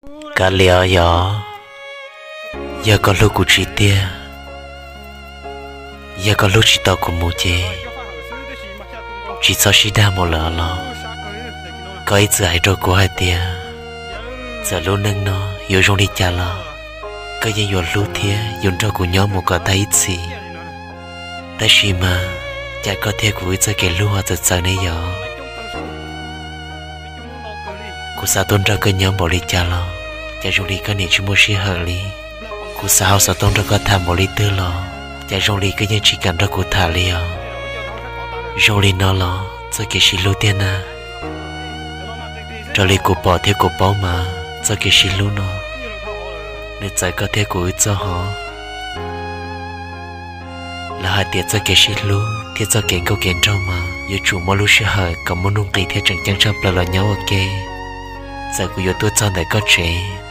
Kav liam os yog, yog koj hlub kuv tsis tiag, yog koj hlub tsis tau kuv mus ces tsis txhob sib dag mus lawm los. Koj ib txwm hais rau kuv hais tias txawm lub neej no yuav zoo li cas los koj yeej yuav hlub thiab yuav nrog kuv nyob mus kom tag ib txhis. Tab sis mas cas koj thiab kuv wb txoj kev hlub ho txawv txawv ne yog? Kuv xav tuaj nrog koj nyob npaum li cas los cas zoo li koj niam tsis muaj sij hawm li. Kuv xav hauv xov tooj nrog koj tham npaum li twg los cas zoo li koj yeej tsis kam nrog kuv tham li os. Zoo li no los txoj kev sib hlub tiag na. Raws li kuv pom thiab kuv paub mas txoj kev sib hlub no nws txawv koj thiab kuv wb txoj hov. Lawv hais tias txoj kev sib hlub thiab txoj kev nkauj kev nraug mas yuav tsum muaj lub sij hawm kom muaj nuj nqis thiab tseem ceeb tshaj plaws los nyob ua ke. Txawm kuv yuav tuaj txog ntawm koj tsev